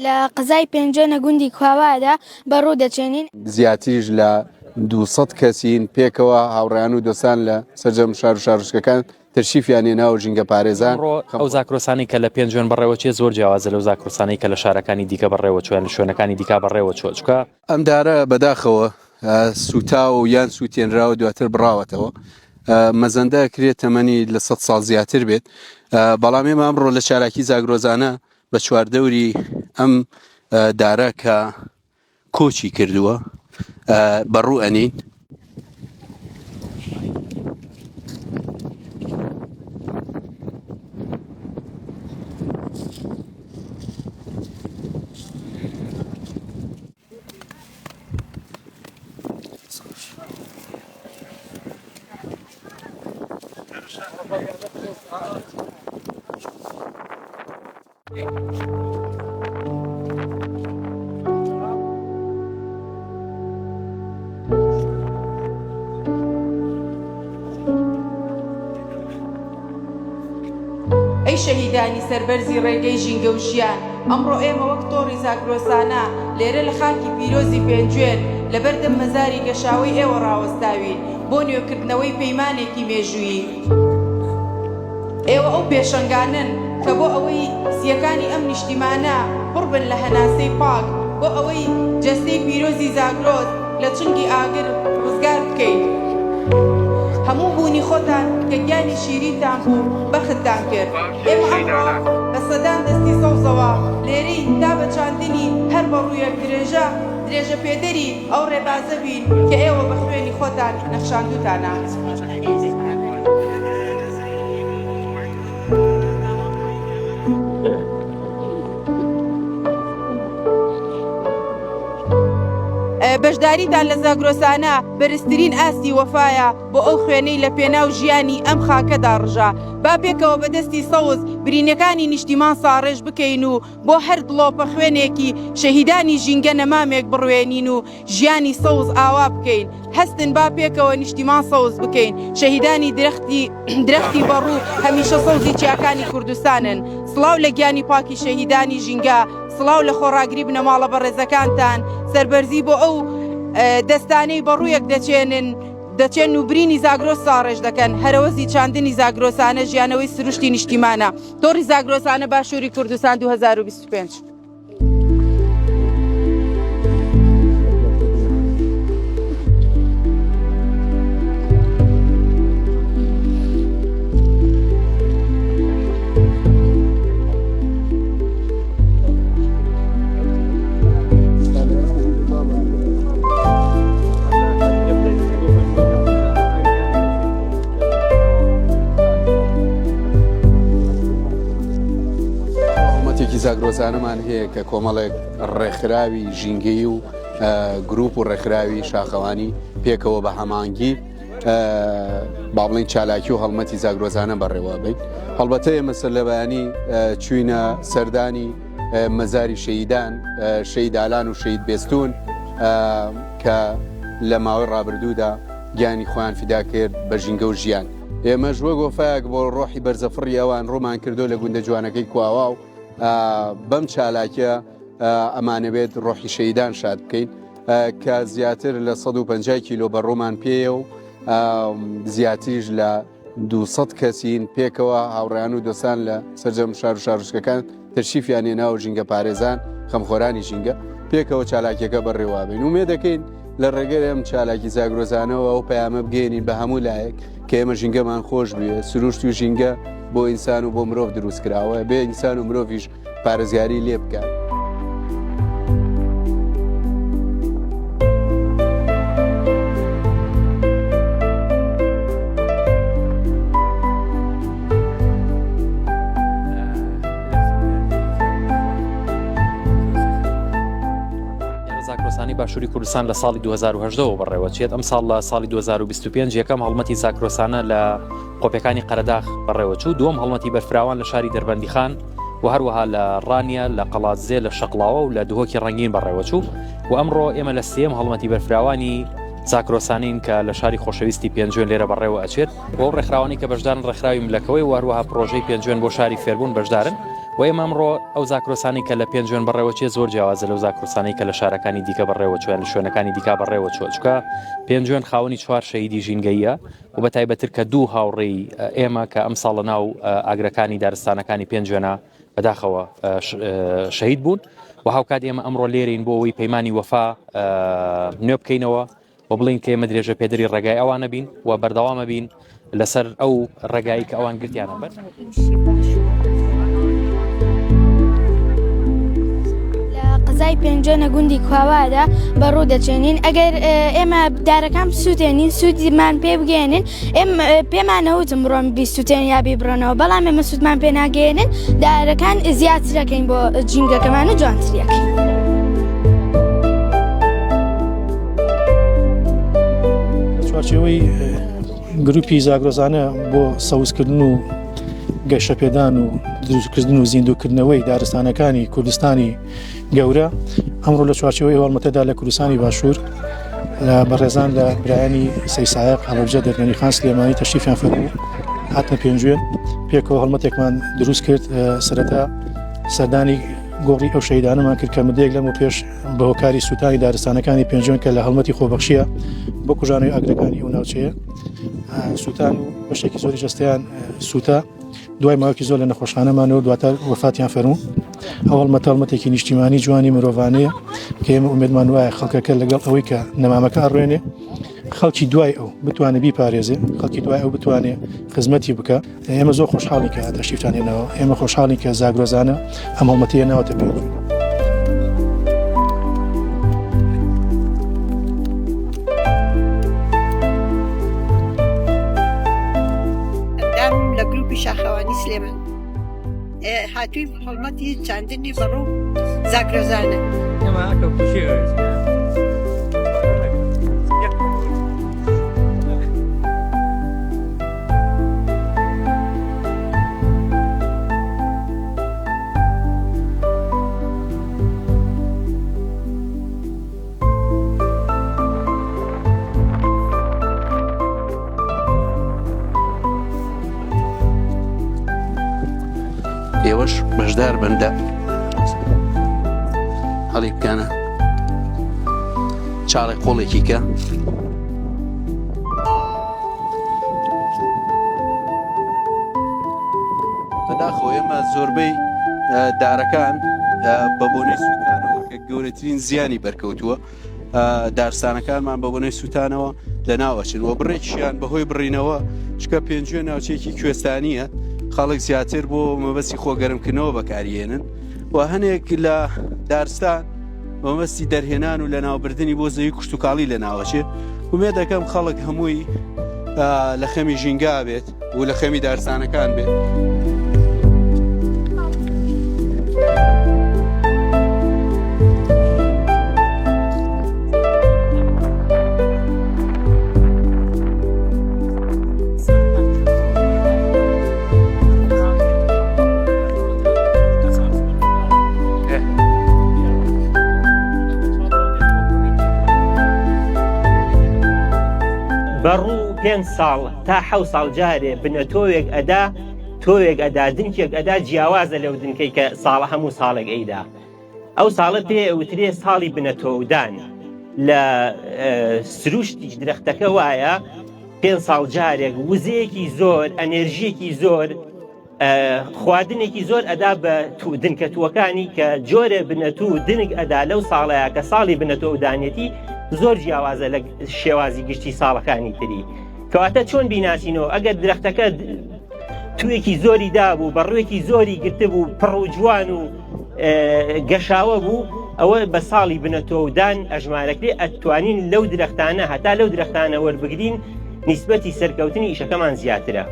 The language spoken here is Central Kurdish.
لە قەزای پێنجوێنە گوندی کواوادا بە ڕوو دەچێنین. زیاتریش لە 200 کەسین پێکەوە هاوڕێیان و دۆستان لە سەرجەم شار و شارۆچکەکان تەشریفیان هێنا و ژینگە پارێزان. ئەمڕۆ ئەو زاکرۆسانەی کە لە پێنجوێن بەڕێوەچێت زۆر جیاوازە لەو زاکرۆسانەی کە لە شارەکانی دیکە بەڕێوەچووە یان لە شوێنەکانی دیکە بەڕێوەچووە چونکە. ئەم دارە بەداخەوە سووتاوە و یان سووتێنراوە دواتر بڕاوەتەوە مەزەندە کرێت تەمەنی لە 100 ساڵ زیاتر بێت بەڵام ئێمە ئەمڕۆ لە چالاکی زاگرۆزانە بە چواردەوری ئەم دارە کە کۆچی کردووە بەڕوو ئەنین. ئەی شەهیدانی سەربەرزی ڕێگەی ژینگە و ژیان، ئەمڕۆ ئێمە وەک تۆڕی زاگرۆسانە لێرە لە خاکی پیرۆزی پێنجوێن لەبەردەم مەزاری گەشاوەی ئێوە ڕاوەستاوین بۆ نوێکردنەوەی پەیمانێکی مێژوویی. ئێوە ئەو پێشەنگانەن کە بۆ ئەوەی سییەکانی ئەم نیشتیمانە پڕ بن لە هەناسەی پاک، بۆ ئەوەی جەستەی پیرۆزی زاگرۆس لە چنگی ئاگر ڕزگار بکەین، هەموو بوونی خۆتان کە گیانی شیرینتان بوو بەختتان کرد. ئێمە ئەمڕۆ بە سەدان دەستی سەوزەوە لێرەین تا بە چاندنی هەر بەڕوویەک درێژە درێژەپێدەری ئەو ڕێبازە بین کە ئێوە بە خوێنی خۆتان نەخشاندووتانە. بەشداریتان لە زاگرۆسانە بەرزترین ئاستی وەفایە بۆ ئەو خوێنەی لە پێناو ژیانی ئەم خاکەدا ڕژا. با پێکەوە بە دەستی سەوز برینەکانی نیشتیمان ساڕێژ بکەین و بۆ هەر دڵۆپە خوێنێکی شەهیدانی ژینگە نەمامێک بڕوێنین و ژیانی سەوز ئاوا بکەین. هەستن با پێکەوە نیشتیمان سەوز بکەین. شەهیدانی درەختی درەختی بەڕوو هەمیشە سەوزی چیاکانی کوردستانن. سڵاو لە گیانی پاکی شەهیدانی ژینگە، سڵاو لە خۆڕاگری بنەماڵە بەڕێزەکانتان، سەربەرزی بۆ ئەو دەستانەی بەڕوویەک دەچێنن دەچێن و برینی زاگرۆس ساڕێژ دەکەن. هەرەوەزی چاندنی زاگرۆسانە ژیانەوەی سروشتی نیشتیمانە. تۆڕی زاگرۆسانە باشووری کوردستان 2025. هەڵمەتێکی زاگرۆزانەمان هەیە کە کۆمەڵێک ڕێکخراوی ژینگەیی و گروپ و ڕێکخراوی شاخەوانی پێکەوە بە هەمانگی با بڵین چالاکی و هەڵمەتی زاگرۆزانە بەڕێوە بین هەڵبەتە ئێمە سەر لە بەیانی چوینە سەردانی مەزاری شەیدان شەیدالان و شەید بێستون کە لە ماوەی ڕابردوودا گیانی خۆیان فیدا کرد بە ژینگە و ژیان. ئێمەش وەک وەفایەک بۆ ڕۆحی بەرزەفڕی ئەوان ڕوومان کردو لە گوندە جوانەکەی کواوا و بەم چالاکیە ئەمانەوێت ڕۆحی شەیدان شاد بکەین کە زیاتر لە 150 کیلۆ بە ڕۆمان پێیە و زیاتریش لە 200 کەسین پێکەوە هاوڕیان و دۆستان لە سەرجەم شار و شارۆچکەکان تەشریفیان هێنا و ژینگە پارێزان خەمخۆرانی ژینگە پێکەوە چالاکیەکە بەڕێوابین و مێدەکەین لە ڕێگەی ئەم چالاکی زاگرۆزانەوە ئەو پەیامە بگەێنین بە هەموو لایەک کە ئێمە ژینگەمان خۆش بوێ سروشت و ژینگە بۆ ئینسان و بۆ مرۆڤ دروست کراوە بێ ئینسان و مرۆڤیش پارێزگاری لێ بکات. زاگرۆسانی باشووری کوردستان لە ساڵی 2010ەوە بەڕێوەچێت ئەم ساڵ لە ساڵی 2025 یەکەم هەڵمەتی زاگرۆسانە لە قۆپەکانی قەرەداخ بەڕێوەچوو دووەم هەڵمەتی بەرفراوان لە شاری دەربەندیخان و هەروەها لە ڕانیە لە قەڵادزێ لە شەقڵاوە و لە دهۆکی ڕەنگین بەڕێوەچوو و ئەمڕۆ ئێمە لە سێم هەڵمەتی بەرفراوانی زاکرۆسانین کە لە شاری خۆشەویستی پێنجوێن لێرە بەڕێوە ئەچێت و ئەو ڕێکخراوانەی کە بەشدارن ڕێکخراوی ملەکەوەی و هەروەها پرۆژەی پێنجوێن بۆ شاری فێربوون بەشدارن. و ئێمە ئەمڕۆ ئەو زاکرۆسانەی کە لە پێنجوێن بەڕێوەچێ زۆر جیاوازە لەو زاکرۆسانەی کە لە شارەکانی دیکە بەڕێوەچووە یان لە شوێنەکانی دیکە بەڕێوەچووە چونکە پێنجوێن خاوەنی چوار شەهیدی ژینگەییە و بە تایبەتر کە دوو هاوڕێی ئێمە کە ئەمساڵ لە ناو ئاگرەکانی دارستانەکانی پێنجوێنە بەداخەوە شەهید بوون و هاوکات ئێمە ئەمڕۆ لێرین بۆ ئەوەی پەیمانی وەفا نوێ بکەینەوە و بڵین کە ئێمە درێژە پێدەری ڕێگای ئەوانە بین و بەردەوامە بین لەسەر ئەو ڕێگایی کە ئەوان گرتیانە بەر. قەزای پێنجوێنە گوندی کواوادا بە ڕوو دەچێنین ئەگەر ئێمە دارەکان بسووتێنین سوودیمان پێ بگەێنن ئێم پێمانەوتم بڕۆن بیسووتێن یا بیبڕنەوە بەڵام ئێمە سوودمان پێ ناگەێنن دارەکان زیاترەکەین بۆ جینگەکەمان و جوانتریەکەین. چوارچێوەی گروپی زاگرۆزانە بۆ سەوزکردن و گەشەپێدان و دروستکردن و زیندووکردنەوەی دارستانەکانی کوردستانی گەورە ئەمڕۆ لە چوارچێوەی هەڵمەتەدا لە کوردستانی باشوور لە بەڕێزان لە برایانی سەیسایق هەڵەبجە دەرگەنی خان سلێمانی تەشریفیان فەرموو هاتنە پێنجوێن پێکەوە هەڵمەتێکمان دروست کرد سەرەتا سەردانی گۆڕی ئەو شەیدانەمان کرد کە مدەیەک لەمە پێش بە هۆکاری سووتانی دارستانەکانی پێنجوێن کە لە هەڵمەتی خۆبەخشیە بۆ کوژانەوەی ئاگرەکانی ئەو ناوچەیە سووتان و بەشێکی زۆری جەستەیان سووتا دوای ماوەیەکی زۆر لە نەخۆشخانەمانەوە دواتر وەفاتیان فەرموو ئەو هەڵمەتە هەڵمەتێکی نیشتیمانی جوانی مرۆڤانەیە کە ئێمە ئومێدمان وایە خەڵکەکە لەگەڵ ئەوەی کە نەمامەکە ئەڕوێنێ خەڵکی دوای ئەو بتوانێت بیپارێزێ خەڵکی دوای ئەو بتوانێ خزمەتی بکە ئێمە زۆر خۆشحاڵی کە تەشریفتان هێناوە ئێمە خۆشحاڵین کە زاگرۆزانە ئەم هەڵمەتەیە ناوەتە پێ. ئەندامم لە گروپی شاخەوانی سلێمان هاتووین هەڵمەتی چاندنی بەڕوو زاگرۆزانە. ئێوەش بەشدار بن لە هەڵی بکەنە چاڵێک قۆڵێکی کە بەداخەوە ئێمە زۆربەی دارەکان بە بۆنەی سووتانەوە کە گەورەترین زیانی بەرکەوتووە دارستانەکانمان بە بۆنەی سووتانەوە لە ناوەچن و بڕێکیان بەهۆی بڕینەوە چکە پێنجوێ ناوچێکی کوێستانیە خەڵک زیاتر بۆ مەبەستی خۆگەرمکردنەوە بەکاریێنن و هەنێک لە دارستان مەبەستی دەرهێنان و لەناوبردنی بۆ زەوی کشتتوکاڵی لە ناوەچێ ومێ دەکەم خەڵک هەمووی لە خەمی ژینگا بێت و لە خەمی دارستانەکان بێت. بەڕوو پێنج ساڵ تا حەو ساڵ جارێ بنە تۆوێک ئەدا تۆوێک ئەدا دنکێک ئەدا جیاوازە لەو دنکەی کە ساڵە هەموو ساڵێک ئەیدا ئەو ساڵە پێ ئەوترێ ساڵی بنە تۆودان لە سروشتی درەختەکە وایە پێ ساڵ جارێک وزەیەکی زۆر ئەنێرژیەکی زۆر خواردنێکی زۆر ئەدا بە دنکە تووەکانی کە جۆرێ بنەتوو دنک ئەدا لەو ساڵەیە کە ساڵی بنەتۆ و دانێتی زۆر جیاوازە لە شێوازی گشتی ساڵەکانی تری کەواتە چۆن بیناسینەوە ئەگەر درەختەکە توویەکی زۆری دابوو بە ڕوویەکی زۆری گرتبوو پڕ و جوان و گەشاوە بوو ئەوە بە ساڵی بنەتۆودان ئەژمارەکرێ ئەتوانین لەو درەختانە هەتا لەو درەختانە وەربگرین نیسبەتی سەرکەوتنی ئیشەکەمان زیاترە.